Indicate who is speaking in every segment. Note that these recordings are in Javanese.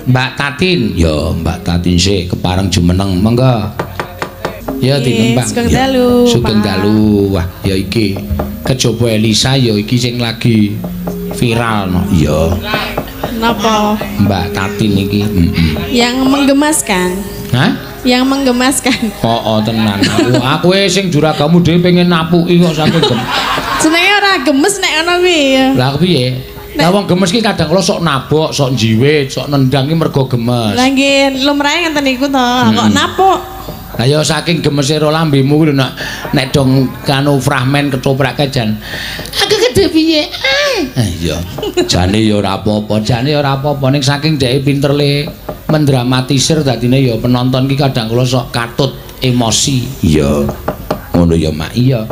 Speaker 1: Mbak Tatin. Ya, Mbak Tatin sik kepareng jumeneng. Monggo. Ya tinembang.
Speaker 2: Sugeng dalu.
Speaker 1: Sugeng dalu. Wah, ya iki kejaba Elisa ya iki sing lagi viral no. Iya.
Speaker 2: Napa?
Speaker 1: Mbak Tatin iki.
Speaker 2: Yang menggemaskan.
Speaker 1: Hah?
Speaker 2: Yang menggemaskan.
Speaker 1: Oh, tenan. Aku sing juragamu dhewe pengen napuki kok saking gem.
Speaker 2: Jenenge ora gemes nek ngono kuwi.
Speaker 1: Lah piye? Lah wong gemes ki kadang kala sok nabok, sok njiwit, sok nendang ki mergo gemes.
Speaker 2: Lah nggih, lumrahe ngenten niku to, kok napuk.
Speaker 1: Lah ya saking gemese ro lambemu kuwi lho nek dong kanu fragmen ketoprake jan. Aku kedhe piye? Ah iya. Jane ya ora apa-apa, jane ya ora apa-apa ning saking dheke pinter le mendramatisir dadine ya penonton ki kadang kala sok katut emosi. Iya. Ngono ya Mak. Iya.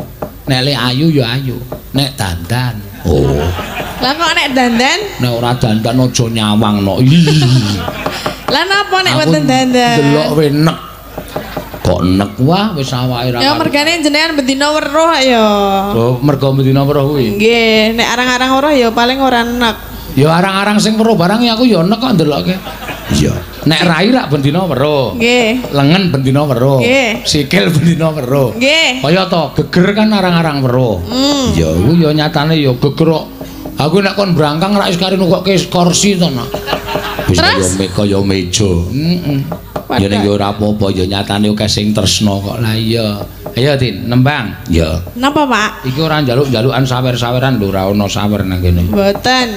Speaker 1: Nek le ayu ya ayu, nek dandan. Oh.
Speaker 2: Lah kok nek dandan?
Speaker 1: Nek ora dandan aja nyawang no.
Speaker 2: Lah napa nek mboten dandan?
Speaker 1: Delok we nek. Kok nek wah wis awake ra.
Speaker 2: Ya mergane jenengan bendina weruh ya.
Speaker 1: Oh, mergo bendina weruh kuwi.
Speaker 2: Nggih, nek arang-arang weruh ya paling ora nek.
Speaker 1: Ya arang-arang sing weruh barang ya aku ya nek kok ndelokke. Iya. Nek rai rak bendina weruh.
Speaker 2: Nggih.
Speaker 1: Lengen bendina weruh.
Speaker 2: Nggih.
Speaker 1: Sikil bendina weruh.
Speaker 2: Nggih.
Speaker 1: Kaya to geger kan arang-arang weruh. Ya kuwi ya nyatane ya geger kok. Aku nek kon brangkang rak wis kari nukokke kursi to nak. Wis kaya kaya meja. Heeh. Ya ning ora apa-apa ya nyatane akeh sing tresna kok. Lah iya. Ayo Tin, nembang. Ya.
Speaker 2: Napa, Pak?
Speaker 1: Iki ora njaluk-njalukan sawer-saweran lho, ora ana sawer nang kene.
Speaker 2: Mboten.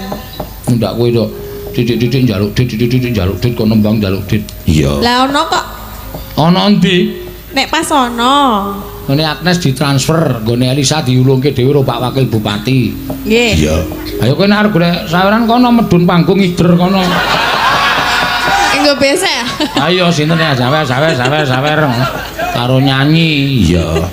Speaker 1: Ndak kowe to titik-titik njaluk dit, titik-titik njaluk dit kok nembang njaluk dit. Iya.
Speaker 2: Lah ana kok.
Speaker 1: Ana endi?
Speaker 2: Nek pas ana.
Speaker 1: Nggone Agnes ditransfer, nggone Elisa diulungke dhewe karo Pak Wakil Bupati.
Speaker 2: Nggih.
Speaker 1: Iya. Ayo kowe nek arep golek saweran kono medun panggung ngider kono.
Speaker 2: Engko besek.
Speaker 1: Ayo sinten ya sawer sawer sawer sawer karo nyanyi. Iya.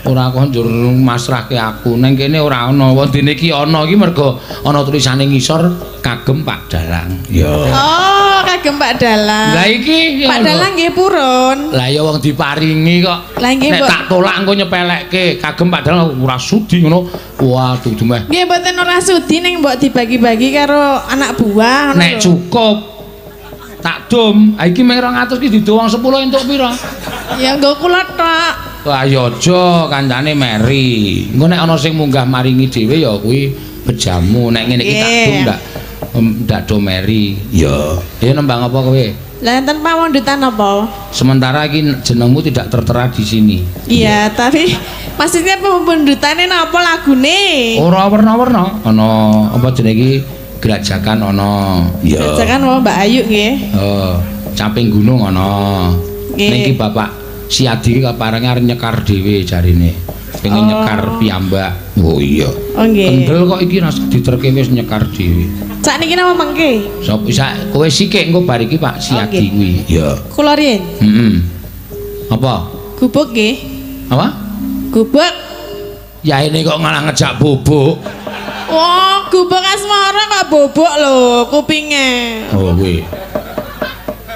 Speaker 1: Ora kok njur masrahke aku. Neng kene ora ana. Wondene iki ana iki mergo ana tulisane ngisor kagem Pak Dalang. Iya.
Speaker 2: Oh, kagem Pak Dalang.
Speaker 1: Lah iki
Speaker 2: Pak Dalang nggih purun.
Speaker 1: Lah ya wong diparingi kok.
Speaker 2: Lah nggih
Speaker 1: nek tak tolak engko nyepelekke kagem Pak Dalang ora sudi ngono. Waduh dumeh.
Speaker 2: Nggih mboten ora sudi ning mbok dibagi-bagi karo anak buah ngono.
Speaker 1: Nek cukup tak dum. Ha iki mung 200 ki dido wong 10 entuk pira?
Speaker 2: Ya nggo kula tok.
Speaker 1: Wah ya aja kancane meri. Engko nek ana sing munggah maringi dhewe ya kuwi bejamu. Nek ngene iki tak dum ndak do meri. Ya. Ya nembang apa kowe?
Speaker 2: Lah enten pawondutan apa?
Speaker 1: Sementara iki jenengmu tidak tertera di sini.
Speaker 2: Iya, tapi maksudnya pawondutane napa lagune?
Speaker 1: Ora werna-werna. Ana apa jenenge iki? Grajagan ana. Ya.
Speaker 2: Grajagan apa Mbak Ayu nggih?
Speaker 1: Oh, Caping Gunung ana. Niki Bapak Siadi iki kaparenge arep nyekar dhewe jarine. Pengen nyekar piyambak. Oh iya.
Speaker 2: Oh nggih.
Speaker 1: Kendel kok iki rasa diterke wis nyekar dhewe.
Speaker 2: Sakniki napa mengke?
Speaker 1: Sop sak kowe sikik engko bar iki Pak Siadi kuwi. Iya.
Speaker 2: Kula riyen.
Speaker 1: Heeh. Apa?
Speaker 2: Gubuk nggih.
Speaker 1: Apa?
Speaker 2: Gubuk.
Speaker 1: Ya ini kok malah ngejak bubuk.
Speaker 2: Wah, gubuk asmara kok bobok lho kupinge.
Speaker 1: Oh kuwi.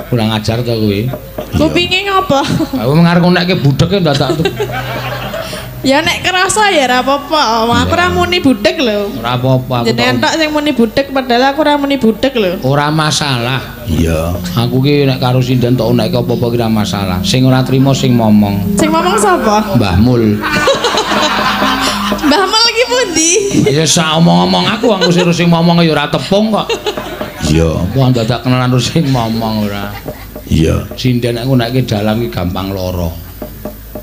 Speaker 1: Kurang ajar to kuwi.
Speaker 2: Kupinge ngopo?
Speaker 1: Aku mengarep nekke budheke ndadak tuh.
Speaker 2: Ya nek kerasa ya ora apa-apa. Aku ora muni budhek lho.
Speaker 1: Ora apa-apa aku.
Speaker 2: Jenengan tok sing muni budhek padahal aku ora muni budhek lho.
Speaker 1: Ora masalah. Iya. Aku ki nek karo sinden tok nekke apa-apa ki ora masalah. Sing ora trimo sing momong.
Speaker 2: Sing momong sapa?
Speaker 1: Mbah Mul.
Speaker 2: Mbah Mul ki pundi?
Speaker 1: Ya sak omong-omong aku wong sing momong ya ora tepung kok. Iya, apa dadak kenalan sing momong ora. Iya, sinden aku nekke dalang ki gampang lara.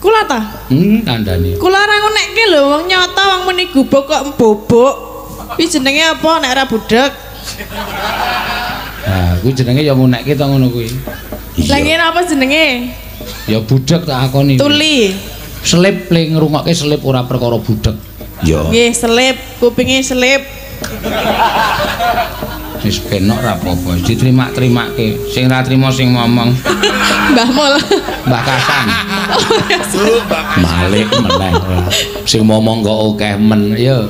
Speaker 2: Kula ta?
Speaker 1: Kandhane.
Speaker 2: Kula ora ngunekke lho wong nyata wong muni gubuk kok bobok. Kuwi jenenge apa nek ora budhek?
Speaker 1: Nah, kuwi jenenge ya ngunekke to ngono kuwi.
Speaker 2: Lah ngene apa jenenge?
Speaker 1: Ya budhek tak akoni.
Speaker 2: Tuli.
Speaker 1: Selip le ngrungokke selip ora perkara budhek. Iya.
Speaker 2: Nggih, selip, kupinge selip.
Speaker 1: Wis penok ora apa-apa, diterima-terimake. Sing ora trima sing ngomong.
Speaker 2: Mbah Mul.
Speaker 1: Mbah Kasan. Malik meneh ora. Sing ngomong kok akeh men ya.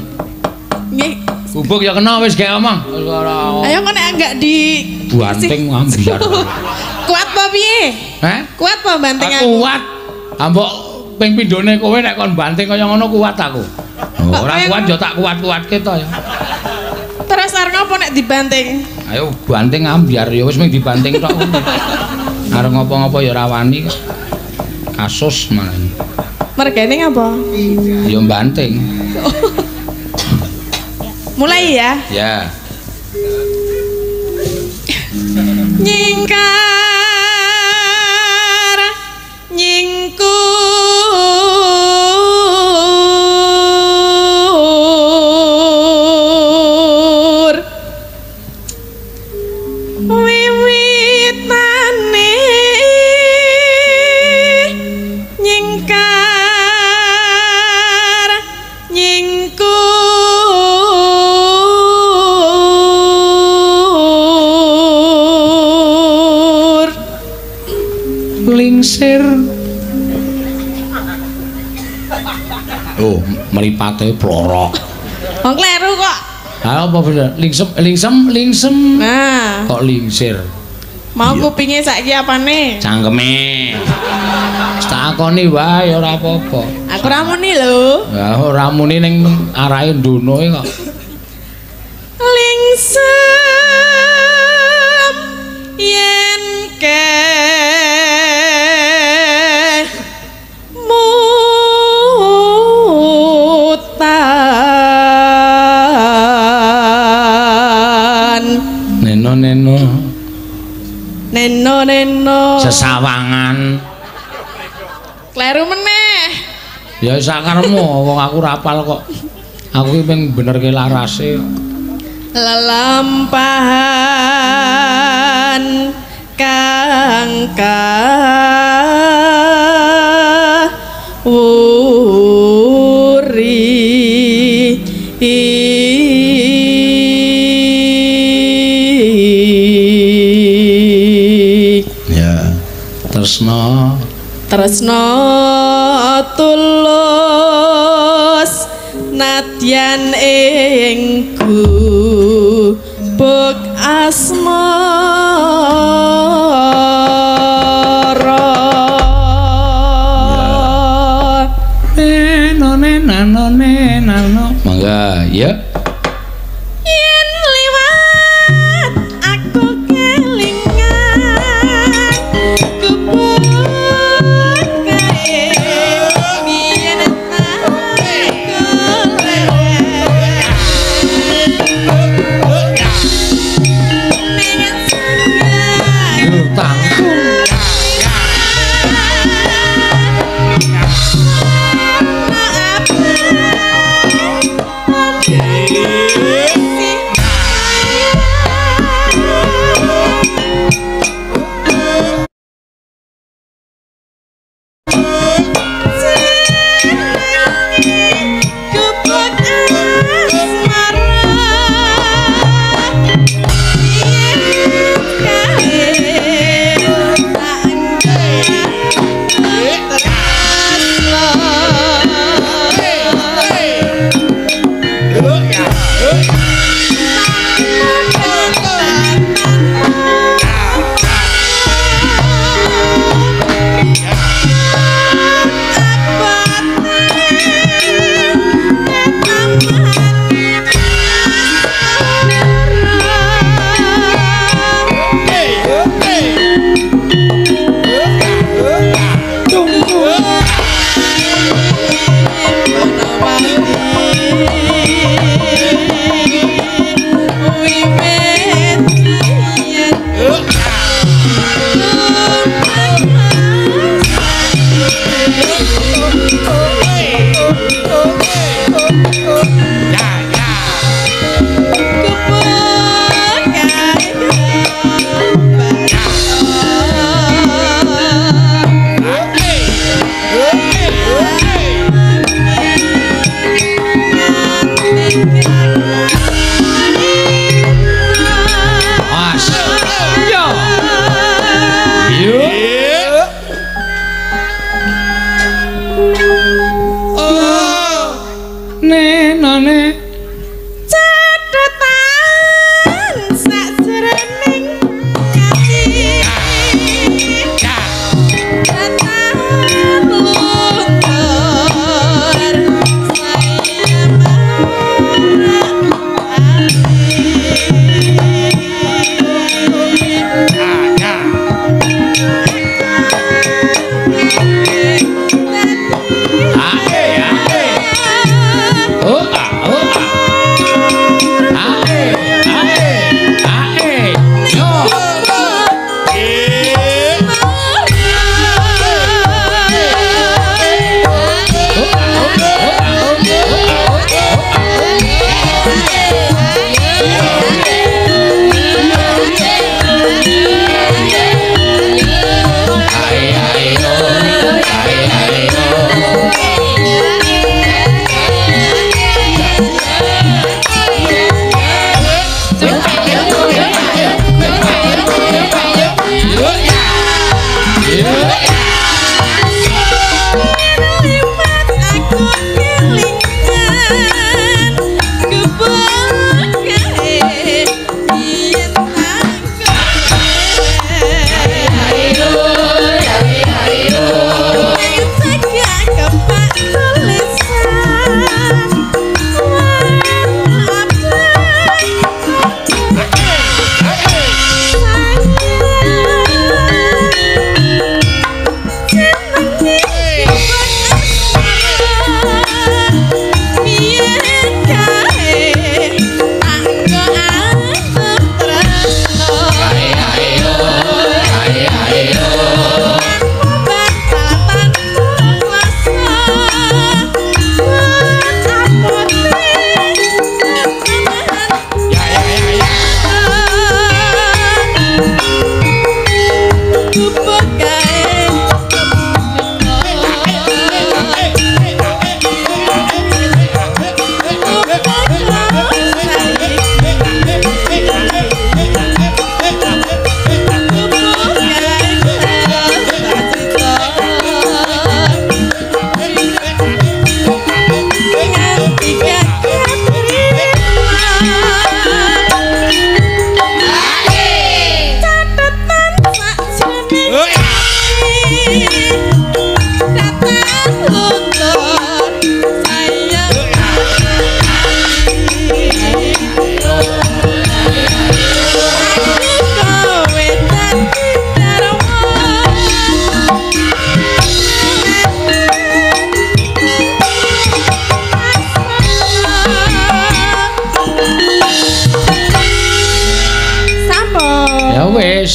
Speaker 2: Nggih.
Speaker 1: Gubuk ya kena wis gek omong. Ora.
Speaker 2: Ayo kok nek enggak di
Speaker 1: banting ambyar.
Speaker 2: Kuat apa piye?
Speaker 1: Heh?
Speaker 2: Kuat apa banting aku?
Speaker 1: Kuat. Ambok ping pindhone kowe nek kon banting kaya ngono kuat aku. Ora kuat ya tak kuat-kuatke to ya.
Speaker 2: Terus arep ngopo nek dibanting?
Speaker 1: Ayo banting ambyar ya wis mung dibanting tok. Arep ngopo-ngopo ya ora wani kok. Kasus malah.
Speaker 2: Mergane ngapa?
Speaker 1: Ya banting.
Speaker 2: Mulai ya.
Speaker 1: Ya.
Speaker 2: Nyingkar nyingkur wiwitane nyingkar nyingkur
Speaker 1: lingsir. Oh, mripate plorok.
Speaker 2: Wong kleru kok.
Speaker 1: Ha apa bener? Lingsem lingsem lingsem.
Speaker 2: Nah,
Speaker 1: kok lingsir.
Speaker 2: Mau kupinge saiki apane?
Speaker 1: Cangkeme. Tak akoni wae ora apa-apa.
Speaker 2: Aku ora muni lho.
Speaker 1: Ya ora muni ning arahe ndono kok.
Speaker 2: Lingsem yen ke mutan
Speaker 1: neno neno
Speaker 2: neno neno
Speaker 1: sesawangan.
Speaker 2: Kleru meneh.
Speaker 1: Ya sakaremu wong aku ora apal kok. Aku ki ping benerke larase.
Speaker 2: Lelampahan kang kawuri.
Speaker 1: Ya, tresna
Speaker 2: tresna tulus nadyan ing gubuk asmara.
Speaker 1: Neno neno neno. Mangga, ya.
Speaker 2: Yen liwat aku kelingan gubuk kae biyen tak golek ning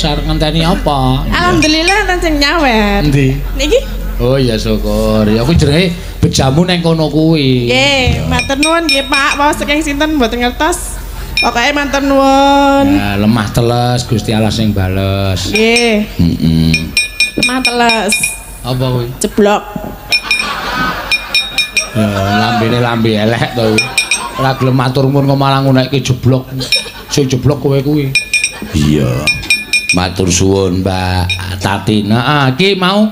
Speaker 1: Arep ngenteni apa?
Speaker 2: Alhamdulillah enten sing nyawer.
Speaker 1: Endi?
Speaker 2: Niki?
Speaker 1: Oh ya syukur. Ya kuwi jenenge bejamu neng kono kuwi.
Speaker 2: Nggih, matur nuwun nggih Pak. Wau saking sinten mboten ngertos. Pokoke matur nuwun.
Speaker 1: Ya, lemah teles Gusti Allah sing bales.
Speaker 2: Nggih.
Speaker 1: Heeh.
Speaker 2: Lemah teles.
Speaker 1: Apa kuwi?
Speaker 2: Jeblok.
Speaker 1: Ya lambene lambe elek to kuwi. Ora gelem matur nuwun kok malah ngunekke jeblok. Sing jeblok kowe kuwi. Iya. Matur suwun Mbak Tati. Nah, iki mau